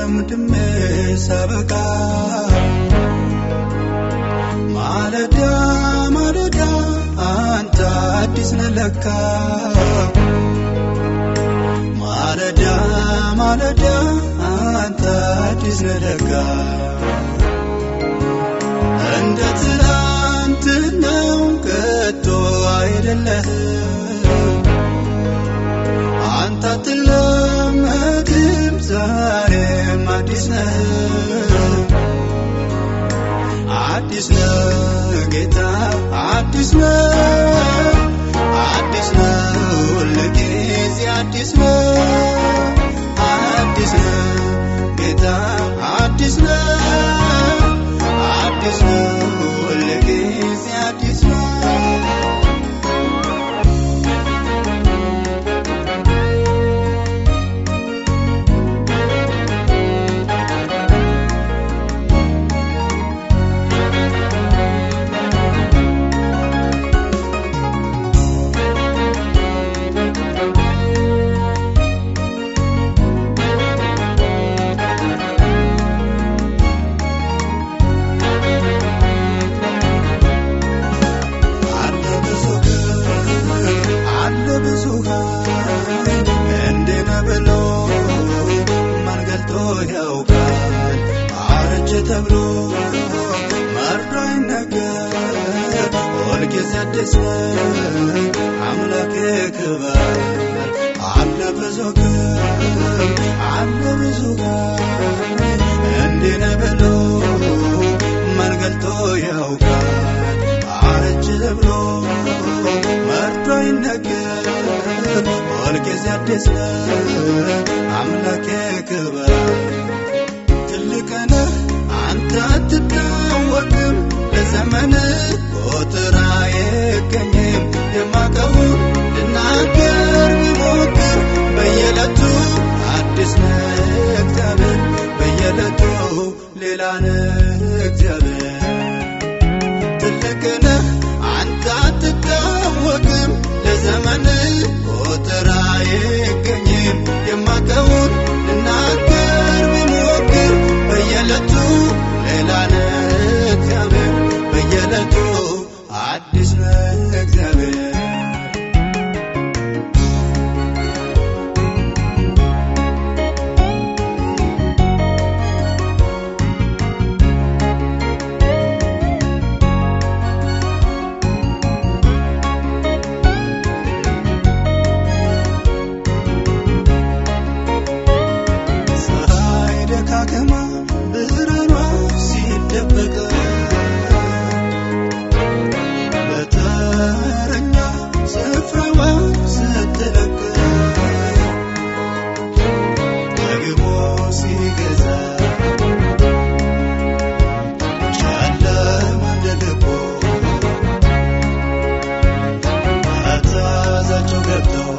ደምድሜ ሳበቃ ማለዳ ማለዳ አንተ አዲስ ነህ ለካ ማለዳ ማለዳ አንተ አዲስ ነህ ለካ እንደ ትናንትናው ከቶ አይደለህም አንተ አትለመድም ዛሬም አዲስ ነህ አዲስ ነህ ጌታ አዲስ ነህ አዲስ ነህ ሁልጊዜ አዲስ ነህ አዲስ ነህ ጌታ አዲስ ነህ አዲስ ነህ ሁልጊዜ አዲስ ነህ። አለ ብዙ ክብር አለ ብዙ ኃይል እንዲህ ነህ ብሎ ማን ገልጦ ያውቃል? አረጀ ተብሎ መርዶ አይነገር ሁልጊዜ አዲስ ነህ አምላኬ ክበር። አለ ብዙ ክብር አለ ብዙ ኃይል እንዲህ ነህ ብሎ ማን ገልጦ ያውቃል? አረጀ ተብሎ መርዶ አይነገር ሁልጊዜ አዲስ ነህ አምላኬ ክበር። ትልቅ ነህ አንተ አትታወቅም ለዘመን ቁጥር አይገኝም። የማውቀውን ልናገር ብሞክር በየዕለቱ አዲስ ነህ እግዚአብሔር በየዕለቱ ሌላ ነህ እግዚአብሔር። ትልቅ ነህ አንተ አትታወቅም ለዘመን ቁጥር አይገኝም። የማውቀውን ልናገር ብሞክር በየዕለቱ ሌላ ነህ እግዚአብሔር በየዕለቱ አዲስ ነህ እግዚአብሔር። ፀሐይ ደካክማ ብርሃኗ ሲደበቅ በተረኛ ስፍራዋ ስትለቅ ደግሞ ሲገዛ ጨለማ እንደ ልቡ አታዛቸው ገብተው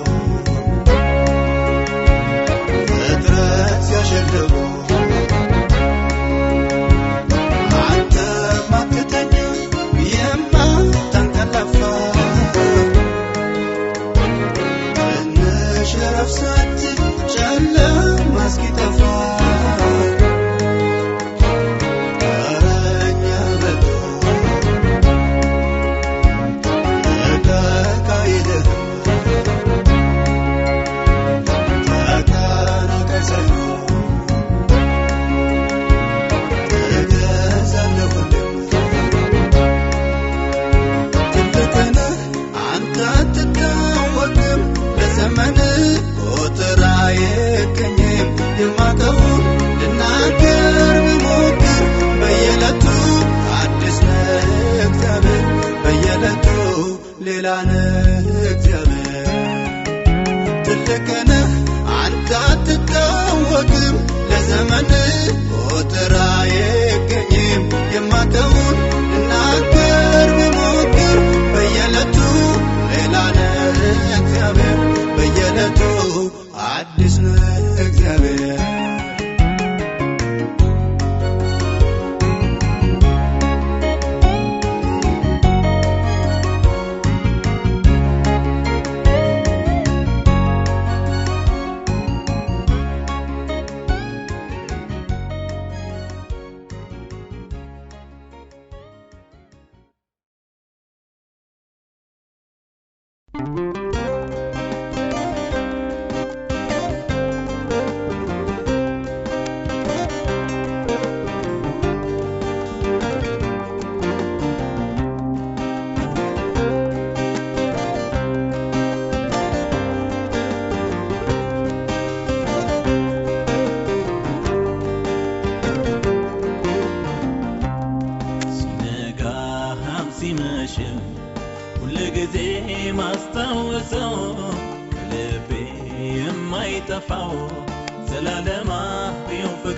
ፍጥረት ሲያሸልቡ አንተ ማትተኛ የማታንቀላፋ ትንሽ እረፍ ሳትል ጨለማ እስኪጠፋ ተረኛ መጥቶ ልቀቅ አይልህም ተቀናቃኝ ሳይኖር ትገዛለህ ሁሌም። ትልቅ ነህ አንተ አትታወቅም ለዘመን ቁጥር አይገኝም። የማውቀውን ልናገር ብሞክር በየዕለቱ አዲስ ነህ እግዚአብሔር በየዕለቱ ሌላ ነህ እግዚአብሔር። ትልቅ ነህ አንተ አትታወቅም ለዘመን ቁጥር አይገኝም። የማውቀውን ልናገር ብሞክር በየዕለቱ ሌላ ነህ እግዚአብሔር በየዕለቱ አዲስ ነህ እግዚአብሔር።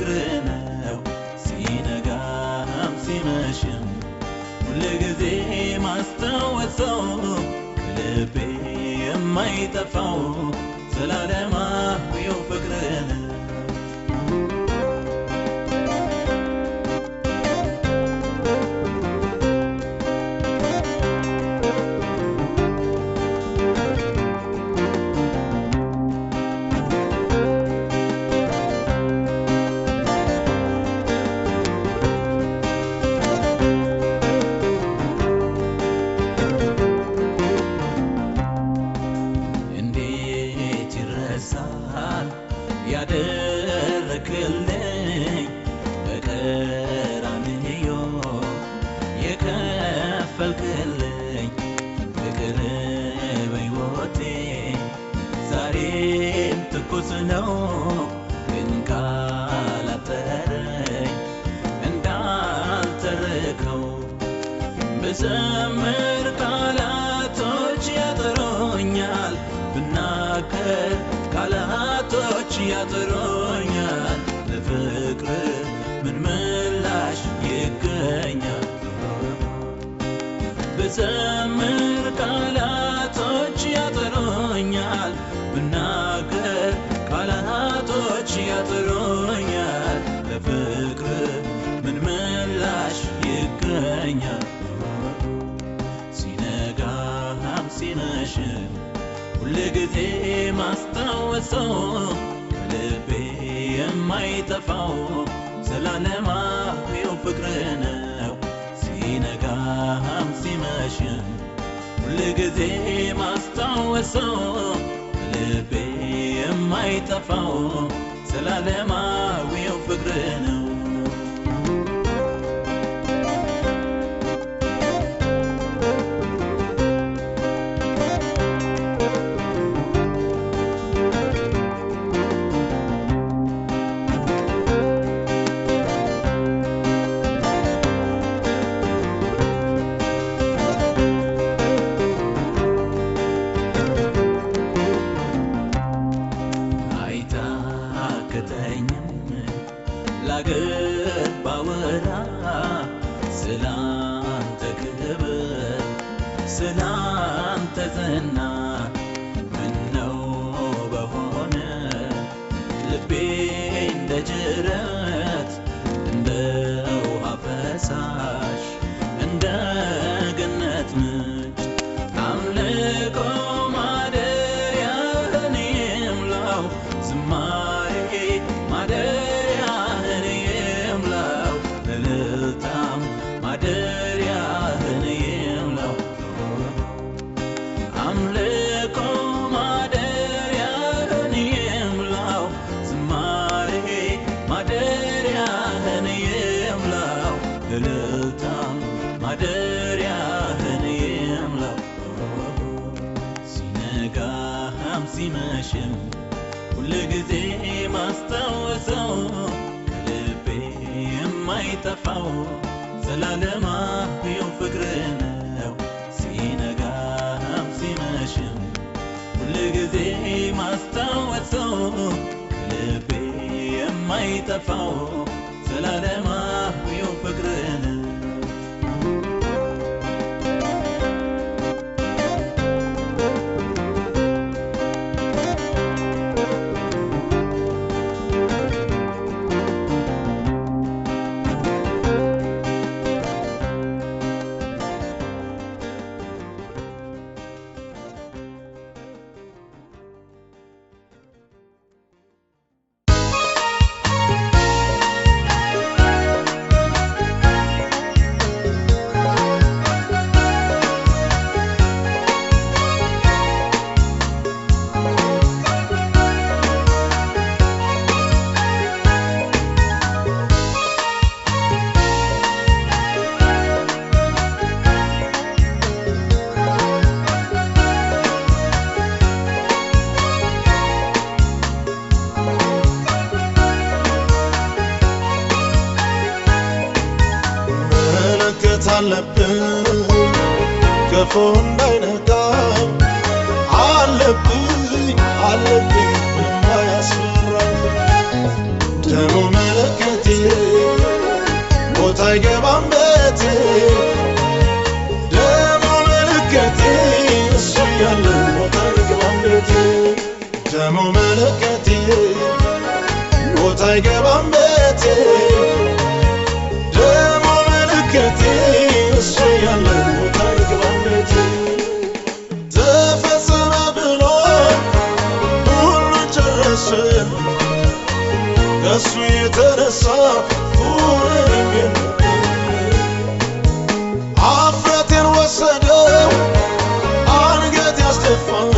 ፍቅር ነው። ሲነጋም ሲመሽም ሁልጊዜ ማስታወሰው ከልቤ የማይጠፋው ዘላለማዊው ፍቅር ነው። እንዴት ይረሳል ያደረክልኝ በቀራንዮ የከፈልክልኝ ፍቅር በሕይወቴ ዛሬም ትኩስ ነው፣ ግን ቃላጠረኝ እንዳልተርከው። ብዘምር ቃላቶች ያጥሩኛል፣ ብናገር ቃላቶች ያጥሩኛል። ለፍቅር ምን ምላሽ ይገኛል? ብዘምር ቃላቶች ያጥሩኛል፣ ብናገር ቃላቶች ያጥሩኛል። ለፍቅር ምን ምላሽ ይገኛል? ሲነጋም ሲመሽም ሁልጊዜ ማስታወሰው ከልቤ የማይጠፋው ዘላለማዊው ፍቅር ነው። ሲነጋም ሲመሽም ሁልጊዜ ማስታወሰው ከልቤ የማይጠፋው ዘላለማዊው ፍቅር ነው። አይታክተኝም ላገር ባወራ ስላንተ ክብር ስላንተ ዝና። ምነው በሆነ ልቤ እንደ ጅረት እንደ ውሃ ፈሳሽ እንደ ገነት ምንጭ። አምልኮ ማደሪያህን ይምላው፣ ዝማሬ ማደሪያህን ይምላው፣ እልልታም ማደሪያህን ይምላው። አምልኮ ማደሪያህን ይምላው፣ ዝማሬ ማደሪያህን ይምላው፣ እልልታም ማደሪያህን ይምላው። ሲነጋም ሲመሽም ሁልጊዜ ማስታወሰው ከልቤ የማይጠፋው ዘላለማዊው ፍቅር ነው። ሲነጋም ሲመሽም ሁልጊዜ ማስታወሰው ከልቤ የማይጠፋው ዘላለማዊው ፍቅር ነው። ምልክት አለብን ክፉ እንዳይነካ፣ አለብኝ አለብኝ ምንም አያስፈራ፣ ደሙ ምልክት ሞት አይገባም ቤቴ። ደሙ ምልክቴ እሱ እያለ ሞት አይገባም ቤቴ። ደሙ ምልክቴ ሞት አይገባም ቤቴ። ደሙ ምልክቴ እሱ እያለ ሞት አይገባም ቤቴ። ተፈጸመ ብሎ ሁሉን ጨረሰ፣ ከእሱ የተነሳ ኩነኔም የለም። አፍረቴን ወሰደው፣ አንገት ያስደፋኝ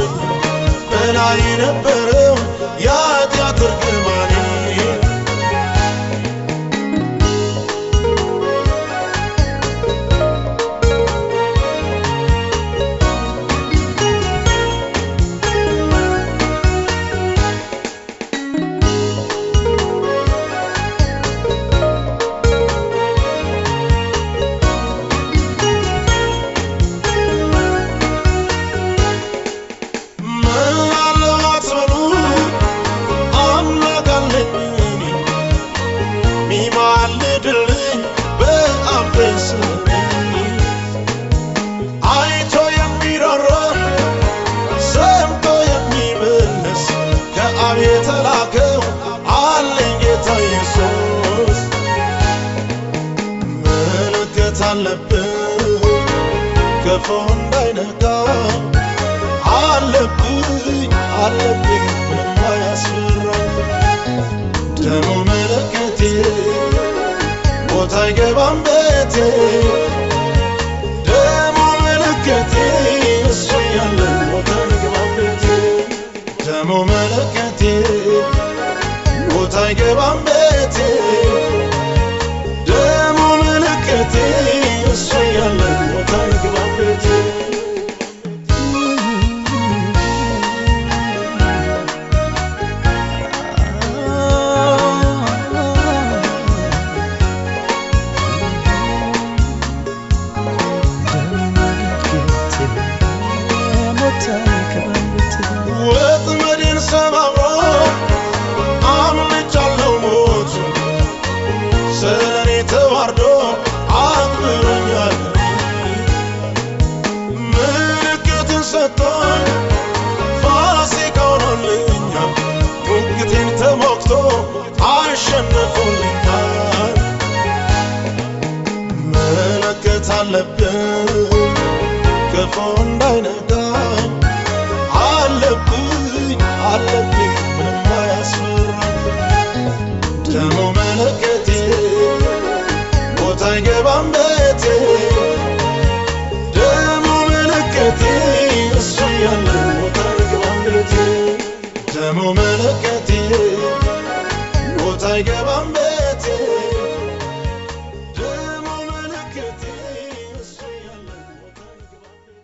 በላይ የነበረው የኃጢአት እርግማኔ። ምን አለው አትበሉ፣ አምላክ አለኝ እኔ ሚማልድልኝ በአብ በስሜ። አይቶ የሚራራ፣ ሰምቶ የሚመልስ፣ ከአብ የተላከው አለኝ ጌታ ኢየሱስ። ምልክት አለብኝ ክፉ እንዳይነካ፣ አለብኝ አለብኝ ምንም አያስፈራ። ደሙ ምልክቴ ሞት አይገባም ቤቴ። ደሙ ምልክቴ እሱ እያለ ሞት አይገባም ቤቴ። ደሙ ምልክቴ ሞት አይገባም ቤቴ። ደሙ ምልክቴ እሱ እያለ ሞት አይገባም ቤቴ። ወጥመዴን ሰባብሮ አምልጫለሁ ሞት፣ ስለኔ ተዋርዶ አክብሮኛል። ምልክትን ሰጥቶኝ ፋሲካ ሆኖልኛል። ሙግቴን ተሞክቶ አሸንፎልኛል። ምልክት አለብኝ ክፉ እንዳይነካኝ፣ አለብኝ አለብኝ ምንም አያስፈራ። ደሙ ምልክቴ ሞት አይገባም ቤቴ። ደሙ ምልክቴ እሱ እያለ ሞት አይገባም ቤቴ። ደሙ ምልክቴ ሞት አይገባም ቤቴ። ደሙ ምልክቴ እሱ እያለ ሞት አይገባም ቤቴ።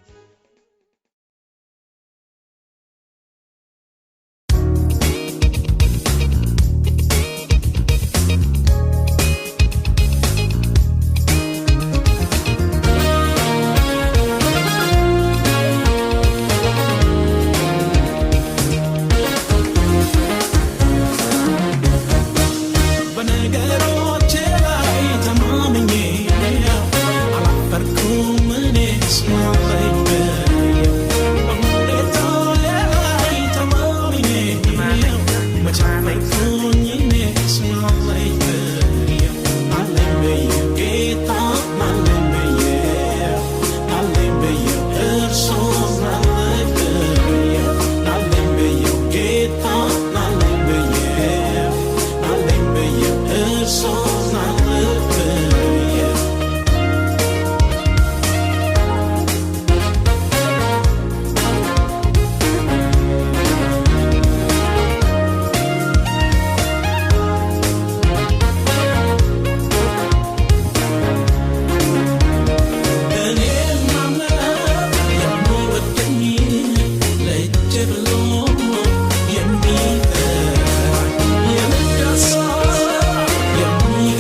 በነገሮቼ ላይ ተማምኜ አላፈርኩም እኔስ ማለኝ ብዬ። በሁኔታዬ ላይ ተማምኜ መች አፈርኩኝ እኔስ ማለኝ ብዬ። አለኝ ብዬ ጌታ፣ አለኝ ብዬ፣ አለኝ ብዬ እርሱ፣ አለኝ ብዬ፣ አለኝ ብዬ ጌታ፣ አለኝ ብዬ፣ አለኝ ብዬ እርሱ፣ አለኝ ብዬ። እኔ ማምነው የሚወደኝ፣ ለእጄ ብሎ የሚጠራኝ፣ የልብ ሀሳብ የሚገባኝ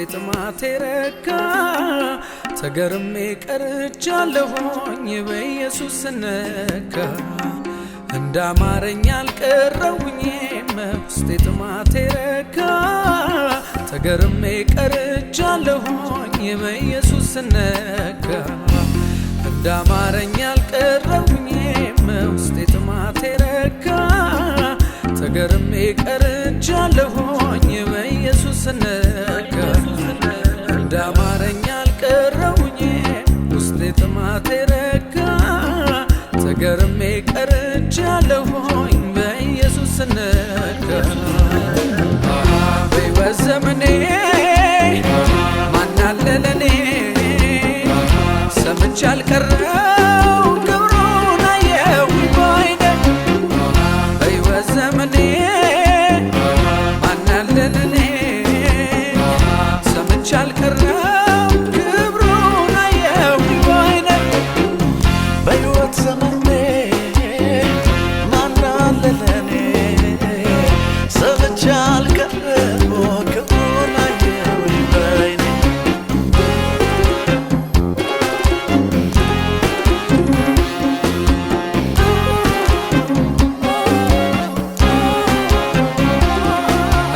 ጥማቴ ረካ። ተገርሜ ቀርቻለሁኝ በኢየሱስ ስነካ። እንዳማረኝ አልቀረውኝም ውስጤ ጥማቴ ረካ። ተገርሜ ቀርቻለሁኝ በኢየሱስ ስነካ። እንዳማረኝ አልቀረውኝም ውስጤ ጥማቴ ረካ። ተገርሜ ቀርቻለሁኝ በኢየሱስ ስነካ። እንዳማረኝ አልቀረውኝም ውስጤ ጥማቴ ረካ። ተገርሜ ቀርቻለሁኝ በኢየሱስ ስነካ። በሕይወት ዘመኔ ማን አለ ለኔ? ሰምቼ አልቀረው ክብሩን አየሁ ባይኔ። በሕይወት ዘመኔ ማን አለ ለኔ? ሰምቼ አልቀረው ክብሩን አየሁ ባይኔ። በሕይወት ዘመኔ ማን አለ ለኔ? ሰምቼ አልቀረም ክብሩን አየሁኝ በዓይኔ።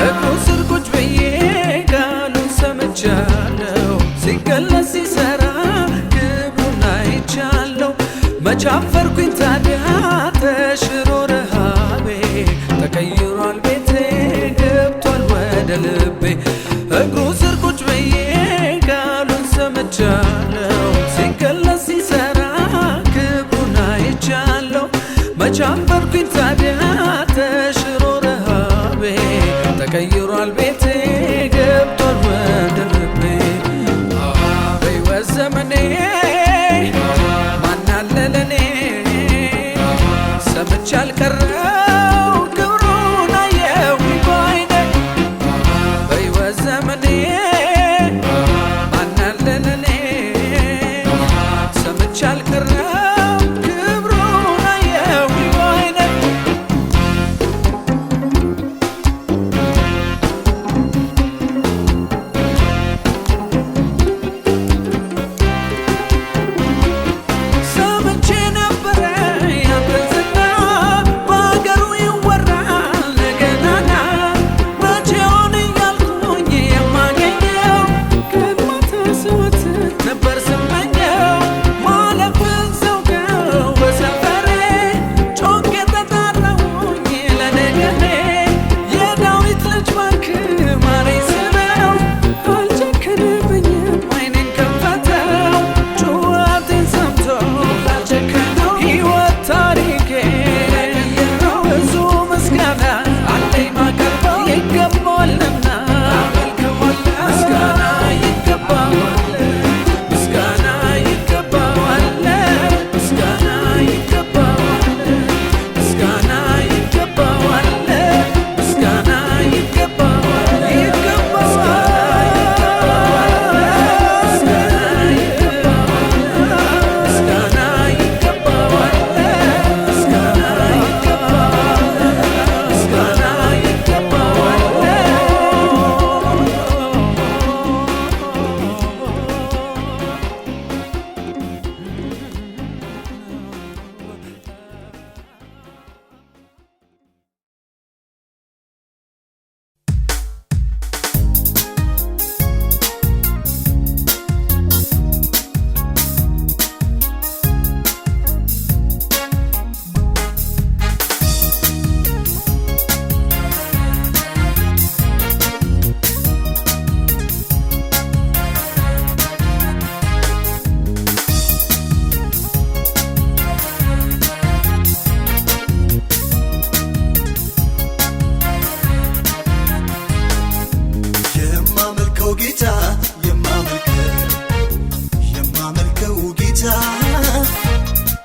እግሩ ስር ቁጭ ብዬ ቃሉን ሰምቻለሁ፣ ሲገለጽ ሲሰራ ክብሩን አይቻለሁ። መች አፈርኩኝ ታዲያ ተሽሮ ረሃቤ፣ ተቀይሯል ቤቴ ገብቷል ወደ ልቤ። እግሩ ስር ቁጭ ብዬ ቃሉን ሰምቻለሁ፣ ሲገለጽ ሲሰራ ክብሩን አይቻለሁ። መች አፈርኩኝ ታዲያ ተሽሮ ረሃቤ፣ ተቀይሯል ቤቴ ገብቷል ወደ ልቤ። በሕይወት ዘመኔ ማን አለ ለኔ? ሰምቼ አልቀረው ክብሩን አየሁ ባይኔ። በሕይወት ዘመኔ ማን አለ ለኔ? ሰምቼ አልቀረው ክብሩን አየሁ ባይኔ። ሰምቼ ነበረ ያንተን ዝና፣ በአገሩ ይወራል ገናና። መቼውን እያልኩኝ የማገኘው፣ ቀን ማታ ስወት ነበር ስመኘው። ማለፍን ሰውቀው በሰፈሬ፣ ጮኬ ተጣራሁኝ ለነገሬ። የዳዊት ልጅ እባክህ ማረኝ ስለው፣ አልጨከነብኝም ዓይኔን ከፈተው። ጩኸቴን ሰምቶ ላልጨከነው ሕይወት ታሪኬ ቀየረው። ብዙ ምስጋና አለኝ ማቀርበው፣ ይገባዋልና አመልከዋለሁ። ምስጋና ይገባዋል፣ ምስጋና ይገባዋል፣ ምስጋና ይገባዋል፣ ምስጋና ይገባዋል፣ ምስጋና ይገባዋል፣ ይገባዋል፣ ምስጋና ይገባዋል፣ ምስጋና ይገባዋል፣ ምስጋና ይገባዋል፣ ምስጋና ይገባዋል። የማመልከው ጌታ፣ የማመልከው፣ የማመልከው ጌታ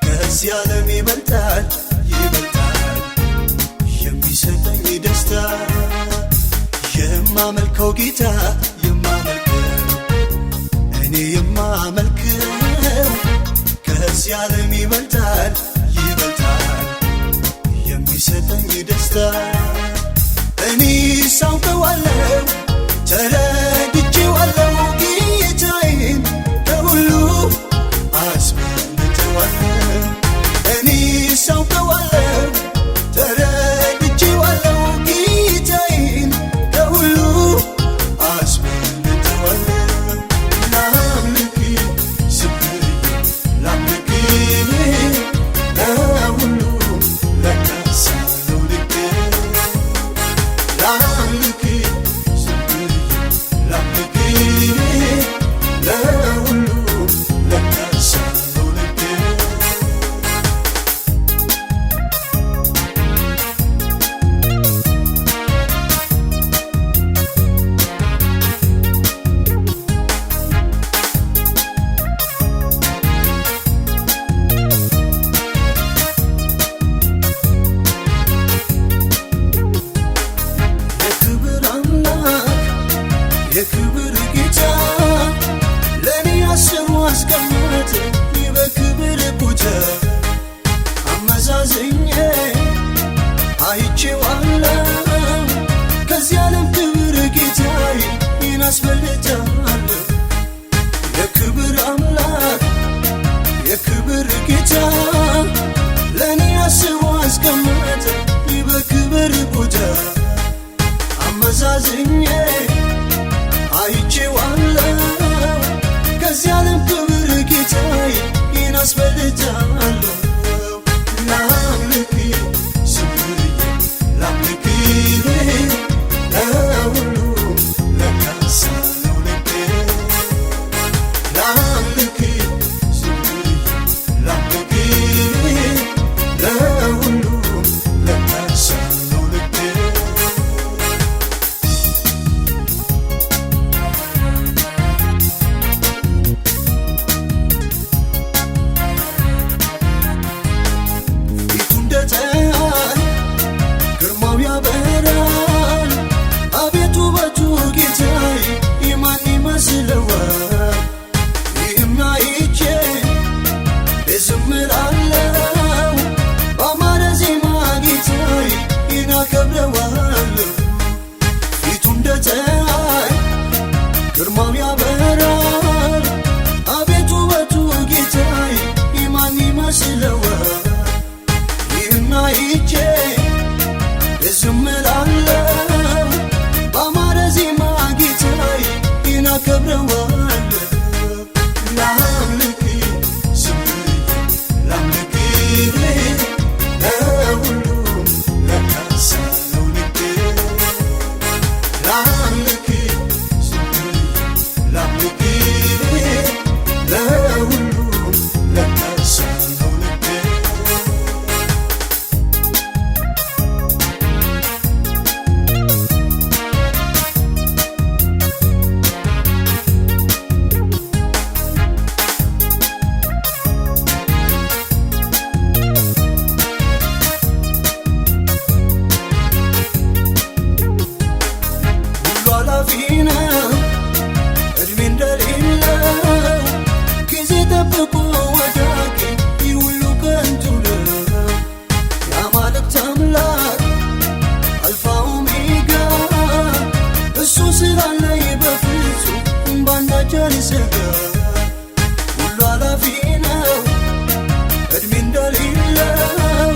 ከዚህ ዓለም ይበልጣል፣ ይበልጣል የሚሰጠኝ ደስታ። የማመልከው ጌታ፣ የማመልከው፣ እኔ የማመልከው ከዚህ ዓለም ይበልጣል፣ ይበልጣል የሚሰጠኝ ደስታ። እኔ ሳውቀዋለሁ፣ ተረድቼዋለሁ። አስቀመጠኝ በክብር ቦታ አመዛዝኜ አይቼዋለሁ ከዚህ ዓለም ክብር ጌታዬ አስበልጣለሁ። የክብር አምላክ የክብር ጌታ ለእኔ አስቦ አስቀመጠኝ በክብር ቦታ አመዛዝኜ አይቼዋለሁ ከዚህ ዓለም ክብር ጌታዬ አስበልጣለሁ። ላምልክ ስምዬ ላምልክ ለሁሉ ለካሳ ነው ልቤ ላምልክ ስምዬ ላምልክ ለሁሉ ለካሳ ነው ልቤ። ፊቱ እንደ ፀሐይ ግርማው ያበራል፣ አቤቱ ውበቱ ጌታዬ ማን ይመስለዋል? ይህም አይቼ ዝም እላለሁ፣ በአማረ ዜማ ጌታዬ አከብረዋለሁ። ፊቱ እንደ ፀሐይ ግርማው ያበራል፣ አቤቱ ውበቱ ጌታዬ ማን ይመስለዋል? ይህን አይቼ ዝም እላለሁ፣ በአማረ ዜማ ጌታዬ አከብረዋለሁ። ላምልክ ስምዬ ላምልክ ለሁሉ ለካሳ ነው ልቤ ላምልክ ስምዬ ላምልክ ለሁሉ ለካሳ ነው ልቤ። ሁሉ ኃላፊ ነው እድሜ እንደሌለው ጊዜ ጠብቆ ወዳቂ ይህ ሁሉ ከንቱ ነው። የአማልክት አምላክ አልፋ ኦሜጋ እሱ ስላለኝ በፍጹም በአንዳች አልሰጋ። ሁሉ ኃላፊ ነው እድሜ እንደሌለው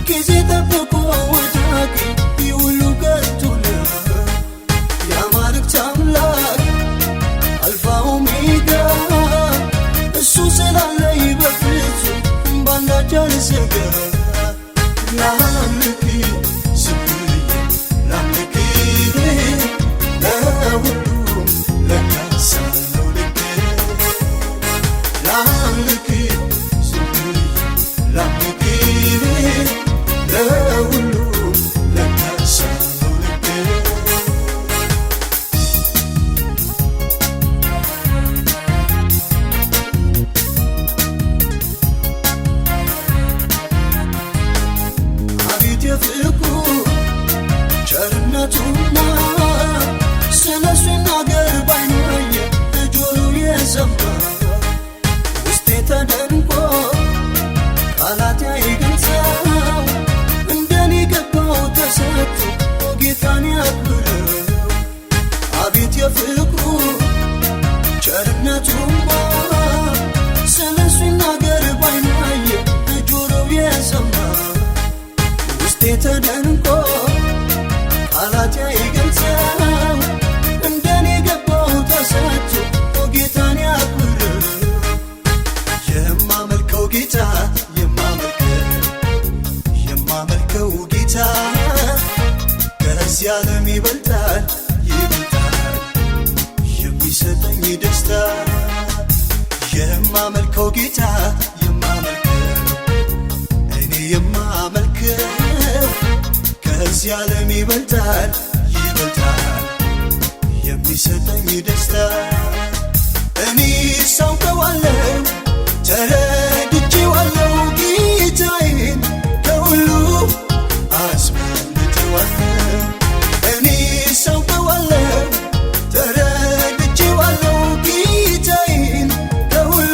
ጊዜ ጠብቆ ወዳቂ ይህ ሁሉ ከንቱ ነው። የአማልክት አምላክ አልፋ ኦሜጋ እሱ ስላለኝ በፍጹም በአንዳች አልሰጋ። ላምልክ ስምዬ ላምልክ ለሁሉ ለካሳ ነው ልቤ ላምልክ ስምዬ ላምልክ ለሁሉ ለካሳ ነው ልቤ። አቤት የፍቅሩ ቸርነቱና ስለሱ ይናገር ባይናየ ጆሮ የሰማ ውስጤ ተደንቆ ቃላት አይገልጸው እንደኔ ገባው ተሰጥቶ ጌታን ያክብረው። አቤት የፍቅሩ ቸርነቱማ ስለሱ ይናገር ባይናየ ጆሮ የሰማ ውስጤ ተደንቆ ቃላት አይገልጸው እንደኔ ገባው ተሰጥቶ ጌታን ያክብረው። የማመልከው ጌታ የማመልከው የማመልከው ጌታ ከዚህ ዓለም ይበልጣል ይበልጣል የሚሰጠኝ ደስታ። የማመልከው ጌታ የማመልከው እኔ የማመልከው ከዚህ ዓለም ይበልጣል ይበልጣል የሚሰጠኝ ደስታ። እኔ ሳውቀዋለሁ ተረድቼዋለሁ ጌታዬን ከሁሉ አስበልጬዋለሁ። እኔ ሳውቀዋለሁ ተረድቼዋለሁ ጌታዬን ከሁሉ